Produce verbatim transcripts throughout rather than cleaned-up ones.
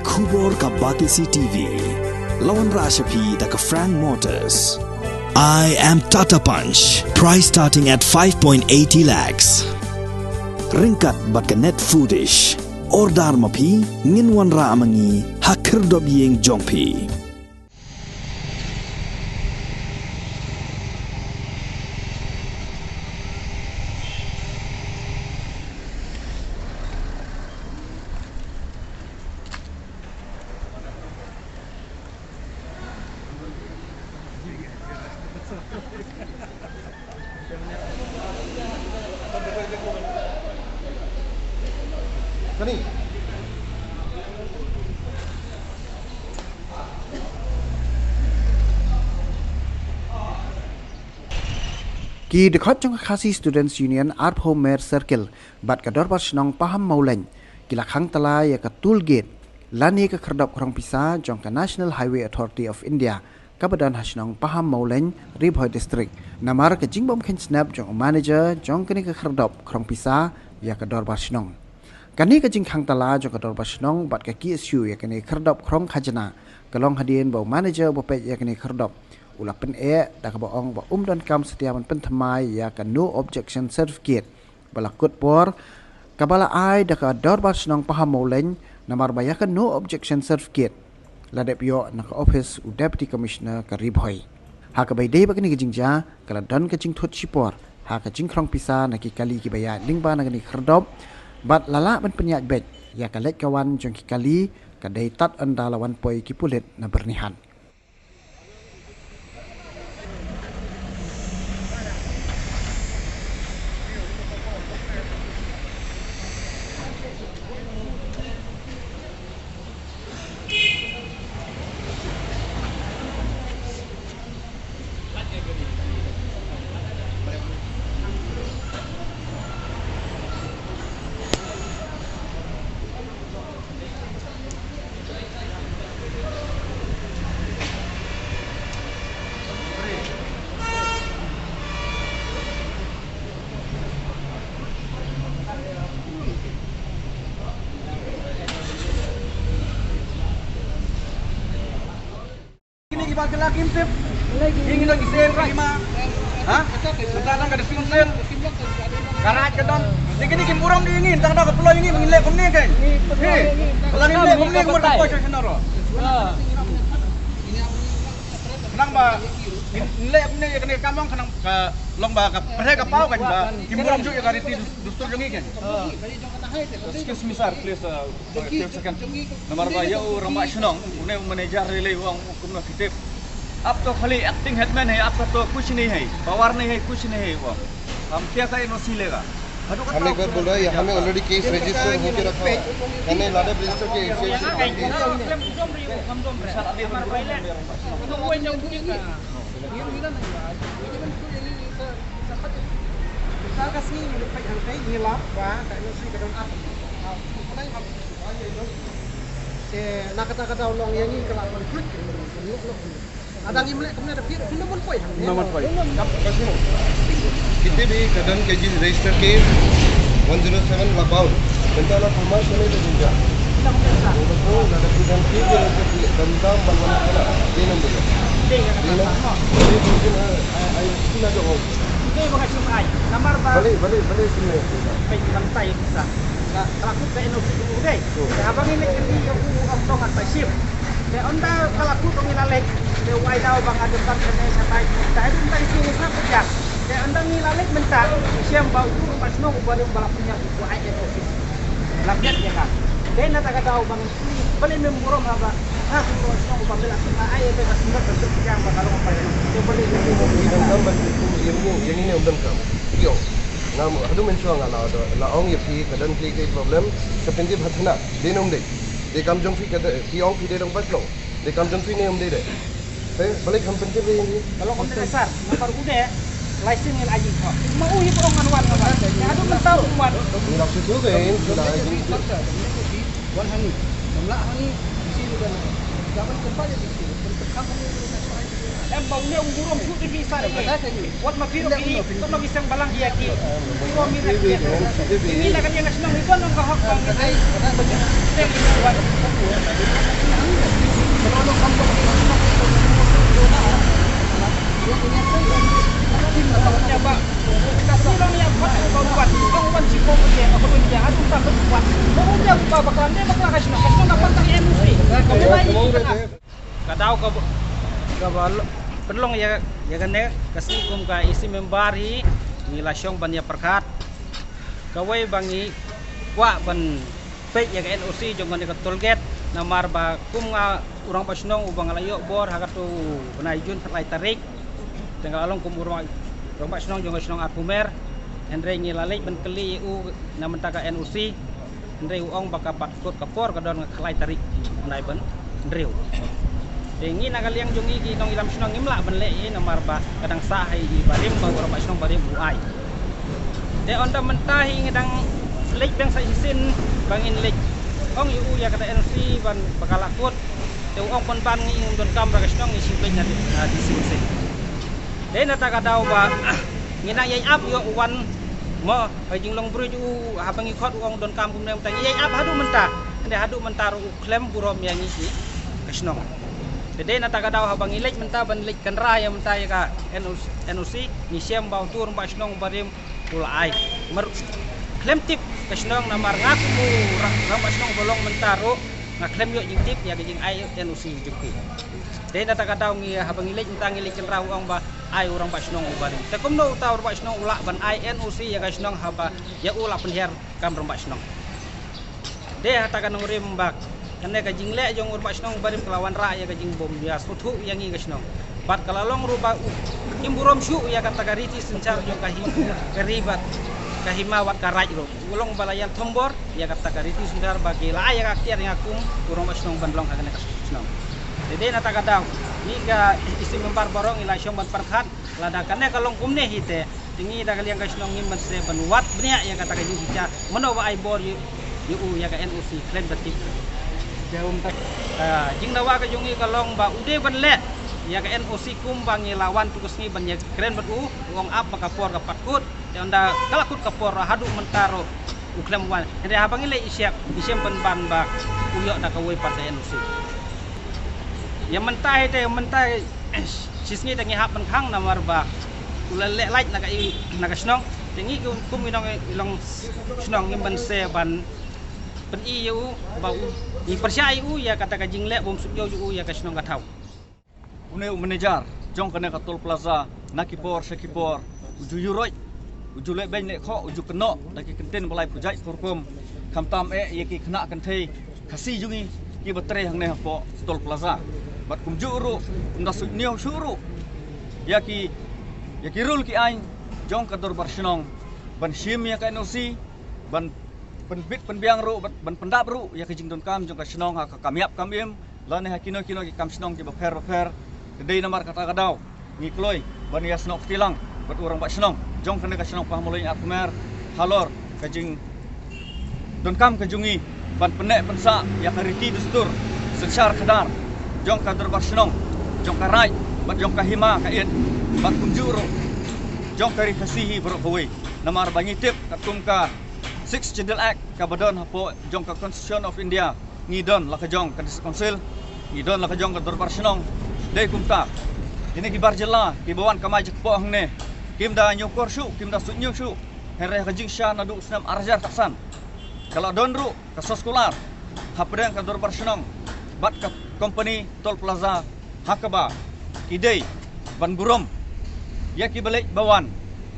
Khubor ka Batesi T V. La wanrah sha phi da ka Frank Motors. I am Tata Punch. Price starting at five point eighty lakhs. Ryngkat bad ka Net Foodish. Order ma phi, ngin wanrah ma ngi ha khyrdop ïing jong phi. Ki dkhot jong ka Khasi Students Union arphew Mer Circle bad ka Dorbar Shnong Pahammawlein ki la khang tala ïa ka toll gate lane ka khyrdop khrong pisa jong ka National Highway Authority of India kaba don ha shnong Pahammawlein, Ri Bhoi District, namar ka jingbym kheiñ snap jong u manager jong kane ka khyrdop khrong pisa ïa ka Dorbar Shnong. Kane ka jingkhang tala jong ka Dorbar Shnong bad ka K S U ïa kane ka khyrdop khrong khajna ka long hadien ba u manager ba peit ïa kane ka khyrdop u la pyneh da kaba ong ba um donkam satia ban pynthymmai ïa ka No Objection Certificate ba la kut por kaba la ai da ka Dorbar Shnong Pahammawlein, namar ba ïa ka No Objection Certificate la dep ïoh na ka ophis u Deputy Commissioner ka Ri Bhoi. Ha kaba ïadei bad kane ka jingjia ka la don ka jingthut shipor ha ka jingkhrong pisa na ki kali kiba ïaid lyngba na kane ka khyrdop bad la lah ban pynïaid beit ïa ka leit ka wan jong ki kali ka dei tad ynda la wan poi ki pulit na Byrnihat. Kine kiba kylla kim tip. Ïa ngi don ki seng ki ma. Ha? Mynta don ka distribution. Ka raid ka don. Te kine kim burom di ïa ngi, tang da ka pynlong ïa ngi, ngin leh kumne kein. He. Lada ngim leh kumne, kumno ka poi sha shnong ruh. Khnang ba ngin leh kumne ïa kane ka kam, khnang ka long ba ka pyrthei ka paw kein ba kim burom shuh ïa ka riti dustur jong ngi kein. Excuse me, sir, please, uh, fifteen second. Namar ba ïa u rangbah shnong, une u manager rilei u ong kumno ki tip. Ab to khali acting headman hai, ab ka to kuch nahi hai, power nahi hai, kuch nahi hai u ong. Hum kya ka N O C lega? हम एक बार बोल रहा है, यहाँ में already case register होके रखा हुआ है। मैंने लाडा रजिस्टर के एफआईआर से Te na kata kata u long ïa ngi ka la conclude. Ada ngi mleh kumne da phi, phi no mon poi. No mon poi. Kite bi ka don ka ji register case one zero seven la paw. Benta la thamar sene de jinja. Ko la da ki dan ki de dam dam ban ban kala. Di nam de. Di nam. Di nam. Ai ai sina jo. Dei ba ka shu ai. Namar ba. Bale bale bale sene. Peit lam tai sa. Ka la kut ka N O C u dei. Ka ba ngi leh kali ïa u ong tong at ba shim. Te ynda ka la kut ngi la leh. Te u ai daw ba nga dei ban kane shatai. Te ai dum tai shu sa ku ja. Te ynda ngi la leh mynta. Shem ba u ba shnong u ba dei ba la punya u ai N O C. La biat ïa ka. Te na ta ka daw ba ngi bale mem burom ha ba. Ha ku ro shnong u ba mela ai te ka sumber ka sumber ka ba ka long ba. Te bale mem burom. Yang kam ban tu yang ni yang ni undang kam. Yo. Ngam haduh mynshwa nga la la ong ïa phi ka don phi ka problem ka pyntip ha thana. Dei ne ym dei? Dei kam jong phi ka dei, phi ong phi dei dong pat long. Dei kam jong phi ne ym dei dei? Te balei kam pyntip dei ïa phi? Ka long ym dei sar, namar u dei license ngi la ai ïa phi. Ma u ïa ka ong ngan wan ngan wan. Te haduh mynta u wan. Ngi la shu tu ke in phi la ai ïa phi. Wan hani. Namla hani. Bisi lu dan. Jaman keempat jadi. Em ba une u burom shuh da ki sar. Wat ma phi ruh ki, wat ma ki seng balang ki ïa ki. Burom ïa ki. Ïa ngi na ka liang ka shnong ngi don ka hok ba ngi ai. Dei ngi wan. Ka daw ka ba, ka ba lo-, pynlong ïa, ïa kane ka sngi kum ka E C member hi, ngi la shong ban ïa pyrkhat kawei ba ngi kwah ban peit ïa ka N O C jong kane ka toll gate, namar ba kum nga u rangbah shnong uba nga la ïoh bor ha kato u bnai Jun khatlai tarik. Te nga la long kum u rangbah, rangbah shnong jong ka shnong Arpumer. Hynrei ngi la leit ban kylli ïa u na bynta ka N O C. Hynrei u ong ba ka pat kut ka por ka don nga khatlai tarik bnai ban hynriew. Te ngi na ka liang jong ngi ki nongïalam shnong ngim lah ban leh ïa namar ba ka dang sah ha i barim ba u rangbah shnong barim u ai. Te ynda mynta hi ngi dang leit biang sa shisien ba ngin leit ong ïa u ïa kata N O C ban ba ka la kut. Te u ong pynban ngi ngim donkam ra ka shnong ngi shim leit na di, na D C U C. Te na ta ka daw ba ngi nang ïai ap ïoh u wan mo ha jinglong briew u haba ngi khot u ong donkam kumne mynta ngi ïai ap haduh mynta. Hynrei haduh mynta ruh u khlem burom ïa ngi ki ka shnong. Te dei na ta ka daw haba ngi leit mynta ban leit kynra ïa mynta ïa ka N O C, N O C ngi shem ba u tu rangbah shnong barim u la ai. Mar khlem tip ka shnong namar nga kum u ra-, rangbah shnong ba long mynta ruh nga khlem ïoh jingtip ïa ka jingai N O C jong ki. Dei na ta ka daw ngi haba ngi leit mynta ngi leit kynra u ong ba ai u rangbah shnong u barim. Te kumno uta u rangbah shnong u lah ban ai N O C ïa ka shnong haba ïa u la pynhiar kam rangbah shnong. Dei ha ta ka nongrim ba kane ka jingleh jong u rangbah shnong barim ka la wanrah ïa ka jingbym ïa sngewthuh ïa ngi ka shnong. Bad ka la long ruh ba u kim burom shuh ïa kata ka riti synshar jong ka hi, ka ri bad ka hima wat ka raid ruh. U long ba la ïal thombor ïa kata ka riti synshar ba ki la ai ïa ka tiar ïa nga kum u rangbah shnong ban long ha kane ka shnong. Te dei na ta ka daw ngi ka E C member baroh ngi la shong ban pyrkhat lada kane ka long kumne hi te. Te ngi da ka liang ka shnong ngim ban se ban wad bniah ïa kata ka jingshisha mano ba ai bor ïa, ïa u ïa ka N O C khlem da tip. Te um ta, ah, jingdawa ka jong ngi ka long ba u dei ban leh ïa ka N O C kum ba ngi la wan tu ka sngi ban ïa kren bad u, u ong ap ba ka por ka pat kut. Te ynda ka la kut ka por haduh mynta ruh u khlem wan. Hynrei haba ngi leit i shep i shem pynban ba u ïoh da kawei pat ka N O C. Ïa mynta hi te mynta shisngi te ngi hap ban khang namar ba u la leh lait na ka i, na ka shnong. Te ngi kum, kum i nong, i long shnong ngim ban se ban pyni ïa u ba u, ngi pyrshah ïa u ïa kata ka jingleh bym suk ïa u ïa ka shnong ka thaw. Une u manager jong kane ka Toll Plaza na ki por sha ki por u ju ïuroit, u ju leh beiñ leh khoh, u ju kynnoh da ki kyntien ba lai pujait purkum. Khamtam eh ïa ki khynnah kynthei Khasi jong ngi kiba trei hangne hapoh Toll Plaza. Bad kumjuh ruh, ynda suidñiew shuh ruh ïa ki, ïa ki rule ki aiñ jong ka dorbar shnong ban shim ïa ka N O C, ban pynbit pynbiang ruh, ban, ban pyndap ruh ïa ka jingdonkam jong ka shnong ha ka kam ïap kam im, lane ha kino kino ki kam shnong kiba pher ba pher. Te dei namar kata ka daw ngi kloi ban ïasnoh kti lang bad u rangbah shnong jong kane ka shnong Pahmoloi Arpumer halor ka jingdonkam ka jong ngi ban pynneh pynsah ïa ka riti dustur synshar khadar jong ka dorbar shnong, jong ka raid bad jong ka hima ka ïit bad kumjuh ruh jong ka ri Khasi hi baroh kawei. Namar ba ngi tip katkum ka Sixth Schedule Act kaba don hapoh jong ka Constitution of India, ngi don la ka jong ka District Council, ngi don la ka jong ka dorbar shnong. Dei kumta kine ki bar jylla kiba wan kamai jingkpoh hangne kim da ñiewkor shuh, kim da suidñiew shuh. Hynrei ha ka jingshisha naduh u snem ar hajar khatsan ka la don ruh ka soskular hapdeng ka dorbar shnong bad ka kompani Toll Plaza ha kaba ki dei ban burom ïa kiba leit ba wan,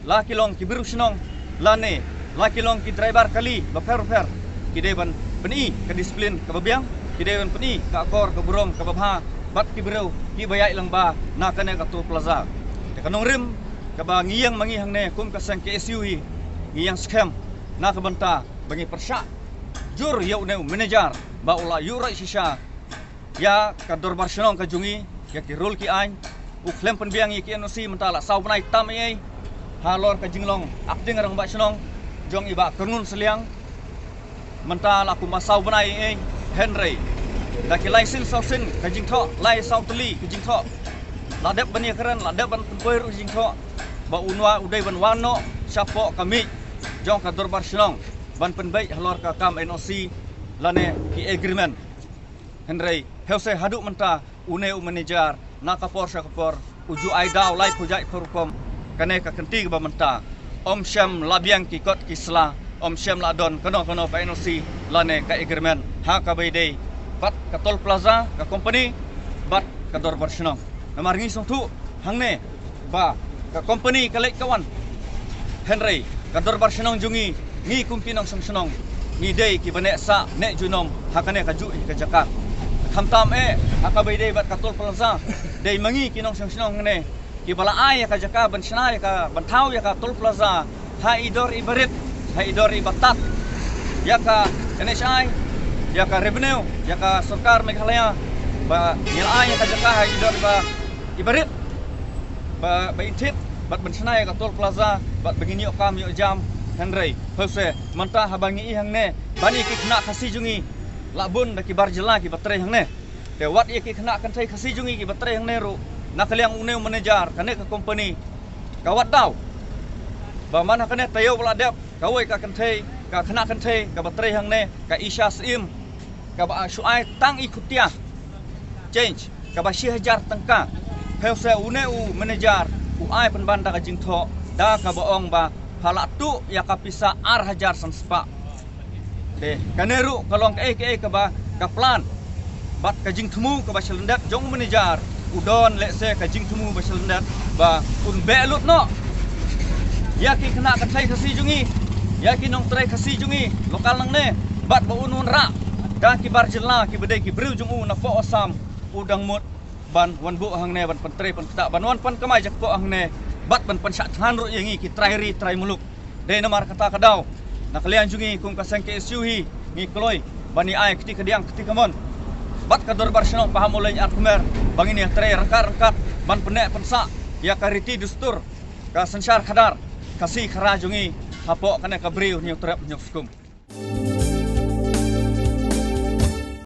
la ki long ki briew shnong lane la ki long ki driver kali bapher bapher. Ki dei ban pyni ka disiplin kaba biang, ki dei ban pyni ka akor ka burom kaba bha bad ki briew kiba ïaid lyngba na kane ka Toll Plaza. Te ka nongrim kaba ngi ïeng ma ngi hangne kum ka seng K S U hi, ngi ïeng skhem na ka bynta ba ngi pyrshah jur ïa une u manager ba u la ïuhroit shisha ïa ka dorbar shnong ka jong ngi, ïa ki rule ki aiñ. U khlem pynbiang ïa ki N O C mynta la saw bnai tam ei ei halor ka jinglong acting rangbah shnong jong i Bah Kyrngun Sliang. Mynta la kumba saw bnai ei ei, hynrei da ki lai sien saw sien ka jingthoh, lai saw tylli ka jingthoh, la dep ban ïakren, la dep ban pynpoi ruh ka jingthoh ba u nwa u dei ban wan noh shapoh ka miej jong ka dorbar shnong ban pynbeit halor ka kam N O C lane ki agreement. Hynrei hewse haduh mynta une u manager na ka por sha ka por u ju ai daw lai pujait purkom. Kane ka kynti kaba mynta ym shym la biang ki kot ki sla, ym shym la don kano kano ka N O C lane ka agreement ha kaba ïadei bad ka Toll Plaza, ka company bad ka Dorbar Shnong. Namar ngi sngewthuh hangne ba ka company ka leit ka wan, hynrei ka Dorbar Shnong jong ngi, ngi kum ki nongshong shnong, ngi dei kiba neh sah neh junom ha kane kajuh ka jaka. Khamtam eh ha kaba ïadei bad ka Toll Plaza, dei ma ngi ki nongshong shnong hangne kiba la ai ïa ka jaka ban shna ïa ka, ban thaw ïa ka Toll Plaza ha i dor iba rit, ha i dor iba tad ïa ka N H I, ïa ka revenue, ïa ka sorkar Meghalaya, ba ngi la ai ïa ka jaka ha i dor iba, iba rit, ba, ba in thied bad ban shna ïa ka Toll Plaza bad ba ngin ïoh kam ïoh jam. Hynrei phewse mynta haba ngi ïohi hangne ban ïa ki khynnah Khasi jong ngi la bun da ki bar jylla kiba trei hangne. Te wat ïa ki khynnah kynthei Khasi jong ngi kiba trei hangne ruh, na ka liang une u manager kane ka company ka wad daw ba man ha kane taïew ba la dep, kawei ka kynthei, ka khynnah kynthei kaba trei hangne, ka Isha Syiem, kaba shu ai tang i khutia change kaba shi hajar tyngka. Phewse une u manager u ai pynban da ka jingthoh, da kaba ong ba pha la tuh ïa ka pisa ar hajar san spah. Te kane ruh ka long kaei kaei kaba ka plan bad ka jingthmu kaba sha lyndet jong u manager. U don lehse ka jingthmu ba sha lyndet ba un beh lut noh ïa ki khynnah kynthei Khasi jong ngi, ïa ki nongtrei Khasi jong ngi local nangne, bad ba un wanrah da ki bar jylla kiba dei ki briew jong u napoh Assam, u dang mut ban wan buh hangne, ban pyntrei pynktah, ban wan pan kamai jakpoh hangne, bad ban pynshah thngan ruh ïa ngi ki trai ri trai muluk. Dei namar kata ka daw, na ka liang jong ngi kum ka seng K S U hi, ngi kloi ban ïa ai kti kadiang kti kamon bad ka Dorbar Shnong Pahamolein Arkhmer ba ngin ïa trei ryngkat ryngkat ban pynneh pynsah ïa ka riti dustur, ka synshar khadar Khasi Khara jong ngi hapoh kane ka Bri u Hynñiewtrep Hynñiewskum.